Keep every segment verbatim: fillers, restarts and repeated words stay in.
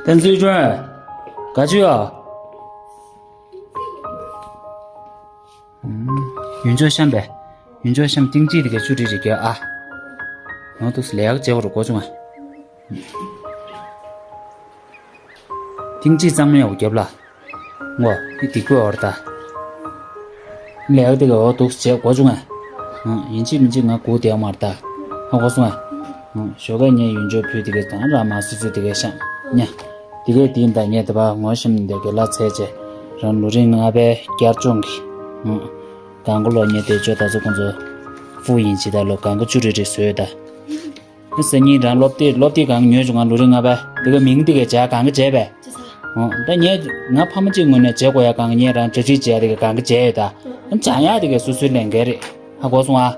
ཏན་ཚུལ་ཅུན། ག་ཅི་ཡོད། ཡུན་ཅོ་ཤམ་པས། ཡུན་ཅོ་ཤམ་ཏིང་ཅི་དེ་ག་ཆུ་རི་རི་ག་ཨ། ང་དུ་ལས་ཡག་བྱེད་བར་གོ་བྱུང་ཨ། ཏིང་ཅི་གཙང་མའི་འོ་རྒྱབ་ལ། ངོ་ཨི་དི་ཀོ་འོར་ད། ལས་ཡག་དེ་ག་འོ་དུ་བྱེད་གོ་བྱུང་ཨ། ཡིན་ཅི་མིན་ཅི་ང་གུ་དེ་མར་ད། ཧ་གོ་སོང་ཨ། ཞོགས་ཀ་ངས་ཡུན་ཅོ་ཕུལ་དེ་ག་དང་ར་མ་སུ་སུ་དེ་ག་ཤང་ཉ། དེ་ག་དེ་ད་ངས་དེ་བ་ངོ་ཤམ་དེ་ག་ལ་ཚད་ཅེ། རང་ལུ་རིང་ང་བའི་བསྐྱར་སྦྱོང་གི། གང་གོ་ལོ་ཉེ་དེ་ཅོ་ད་ཚོ་ཁོང་ཚོ་ཧྥུ་ཡིན་ཅི་ད་ལོ་གང་གོ་ཅུ་རི་རི་བཟོས་ད། སང་ཉིན་རང་སློབ་དེབ་སློབ་དེབ་གང་ཉོས་བྱུང་ང་ལུ་རིང་ང་བས་དེ་ག་མིང་དེ་ག་བྱ་གང་ག་བྱས་པས། ཅི་ས། ཨོ་ད་ངས་ང་ཕ་མ་གཅིག་ངོས་ནས་བྱེད་དགོས་ཡ་གང་ངས་རང་གྲ་སྒྲིག་བྱས་དེ་ག་གང་ག་བྱས་ཡོད་ད། ཨ་བྱ་ཡ་དེ་ག་སུ་སུའི་ལས་འགན་རེད། ཧ་གོ་སོང་ཨ།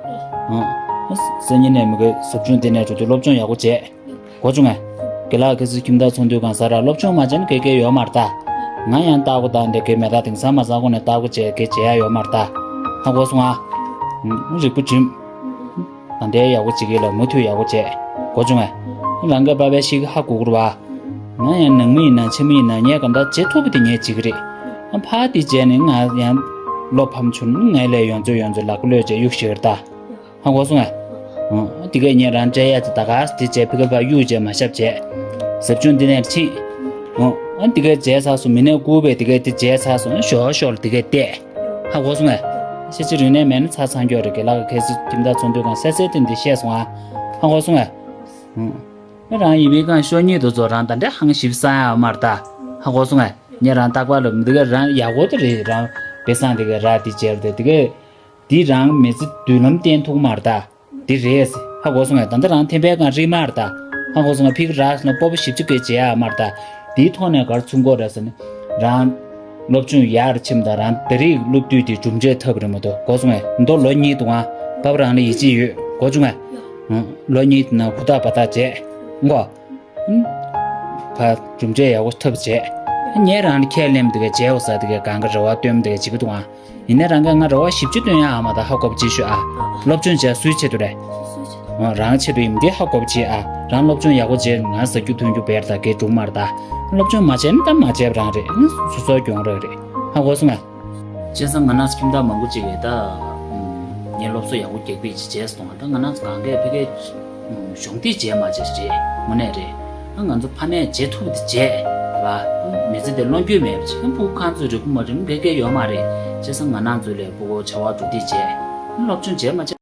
ཨོ་སང་ཉིན་ནས་མི་ག་ཟབ་སྦྱོང་དེ་ནས་འགྲོ་དུས་སློབ་སྦྱོང་ཡག་པོ་བྱས། གོ་བྱུང་ངས། དགེ་ལགས་ཁ་སི་ཁྱིམ་བདག་ཚོགས་འདུའི་སྒང་ས་ར་སློབ་སྦྱོང་མ་བྱས་ན་གེ་གེ་ཡོད་མ་རེད་ད། ང་ཡང་ལྟ་གོ་ད་འདི་གེ་མེད་ད་དེང་སང་མ་ཚང་ཁོ་ནས་ལྟ་གོ་བྱས་གེ་བྱེད་ཡ་ཡོད་མ་རེད་ད། ཧ་གོ་སོང་ཨ། རིག་པོ་སྒྲིམ། ད་འདྲའི་ཡག་པོ་བྱེད་ཀྱི་ལ་མུ་མཐུད་ཡག་པོ་བྱས། གོ་བྱུང་ངས། རང་གི་པ་ཕའི་ཤི་གི་ཧ་གོ་གི་རེད་བ། ང་ཡང་ནང་མི་ཡིན་ན་ཕྱི་མི་ཡིན་ན་ངས་ག་འདྲ་བྱེད་ཐུབ་པ་དེ་ངས་བྱེད་ཀྱི་རེད། ཨ་ཕ་དེ་བྱས་ནས་ང་ཡང་བློ་ཕམ་བྱུང་ན་ངའི་ལས་ཡོང་ཚོད་ཡོང་ཚོད་ལག་པ་གློད་བྱས་གཡུག་ཤེས་ཀྱི་རེད་ད། ཧ་གོ་སོང་ངས། ཨོ། དེ་གས་ངས་རང་སྤྲད་ཡ་དེ་ད་ག་དེ་བྱས་ཕི་ཀ་ཕ་གཡུག་བྱས་མ་ཤབ་བྱས། ཟབ་སྦྱོང་འདི་ནས་ཕྱིན། ཨོ། ཨ་དེ་གས་བྱས་ཚར་སོང་མི་ནས་བསྐུར་བས་དེ་གས་དེ་བྱས་ཚར་སོང་ཞོག་ཞོག་ལ་དེ་གས་བལྟས། ཧ་གོ་སོང་ངས། ཤེས་ཅི་རིང་ནས་མེད་ན་ཚ་ཚང་མགྱོགས་རེད་གེ་ལག་གི་ཁེ་སི་ཁྱིམ་བདག་ཚོགས་འདུའི་སྒང་གསལ་གསལ་དེ་འདི་བཤད་སོང་ཨ། ཧ་གོ་སོང་ངས། ཨོ། ཨ་རང་ཡིན་པའི་སྒང་ཤོ་གཉིས་དུ་ཚོ་རང་ད་འདྲ་ཧང་ཞིབ་ས་ཡ་མར་ད། ཧ་གོ་སོང་ངས། ངས་རང་རྟག་པར་ལ་འདི་གས་རང་ཡག་པོ་དེ་རེད་རང་དཔེ་བཟང་དེ་གས་ར་དེ་བྱས་རེད་དེ་གས། འདི་རང་མི་ཚེ་མདུན་ལམ་བསྟན་ཐུབ་མ་རེད་ད། འདི་རེད། ཧ་གོ་སོང་ངས། ད་ལྟ་རང་ཐེམ་པའི་སྒང་རིལ་མ་རེད་ད། ཧ་གོ་སོང་ངས། ཕི་ཀ་རག་ན་སྤོབས་པ་ཞིབ་ཅིག་གིས་བྱེད་ཡ་མ་རེད་ད། འདིའི་ཐོག་ནས་ག་རེ་ཚུགས་དགོས་རེད་ཟེར་ན། རང་སློབ་སྦྱོང་ཡར་ཕྱིན་ད་རང་ད་རེས་སློབ་དུས་དེ་གྲུབ་འབྲས་ཐོབ་རེད་མ་གཏོགས་གོ་སོང་ངས། མདོ་ལོ་གཉིས་འདུག་ཨ། བབ་རང་ལ་ཡིད་ཆེས་ཡོད་གོ་བྱུང་ངས། ལོ་གཉིས་དེ་ནང་ཧུར་ཐག་འབད་ཐག་བྱས། མགོ། ཕ་གྲུབ་འབྲས་ཡག་པོ་ཐོབ་བྱས། ངས་རང་ལ་ཁས་ལེན་དེ་གས་བྱས་འོ་ས་དེ་གས་གང་ག་རེ་བ་སྟོན་དེ་གས་བྱེད་ཀྱི་འདུག་ཨ། ཡིན་ནའི་རང་གིས་ང་རེ་བ་ཞིབ་ཅིག་བཏོན་ཡ་ཨ་མ་ད་ཧ་གོ་བ་ཅིག་ཞུ་ཨ། སློབ་སྦྱོང་བྱས་སུའི་ཆེད་དུ་རེད། སུའི་ཆེད་དུ། ཨོ་རང་ཆེད་དུ་ཡིན་འདི་ཧ་གོ་བ་ཅིག་ཨ། རང་སློབ་སྦྱོང་ཡག་པོ་བྱས་ང་ཟ་རྒྱུ་འཐུང་རྒྱུ་བེར་ད་གེ་འགྲུབ་མ་རེད་ད། སློབ་སྦྱོང་མ་བྱས་ན་ད་མ་བྱས་པ་རང་རེད། ང་སོ་སོའི་གྱོང་རག་རེད། ཧ་གོ་སོང་ངས། བྱས་ཙང་ང་རང་ཚོ་ཁྱིམ་བདག་མང་པོ་ཅིག་གིས་ད། ངས་སློབ་གསོ་ཡག་པོ་རྒྱག་པའི་ཅིག་བྱས་སོང་ད་ང་རང་ཚོ་གང་གས་ཕ་གིའི། གཞོགས་འདེགས་བྱས་མ་བྱས་རེད་དངོས་གནས་རེད། ཨ་ང་ཚོ་ཕ་མས་བྱེད་ཐུབ་པ་དེ་བྱས་ར། མི་ཚེ་འདི་ལོ་རྒྱུས་མེད་པ་བྱས་ཕྲུ་གུ་ཁང་ཚོས་རེ་སྒུག་མ་རེ་སྒུག་གེ་གེ་ཡོད་མ་རེད། བྱས་ཙང་ང་རང་ཚོ་ལས་ཕྲུ་གུ་བྱ་བ་གྲུབ་འདེགས་བྱས། སློབ་སྦྱོང་བྱས་མ་བྱས།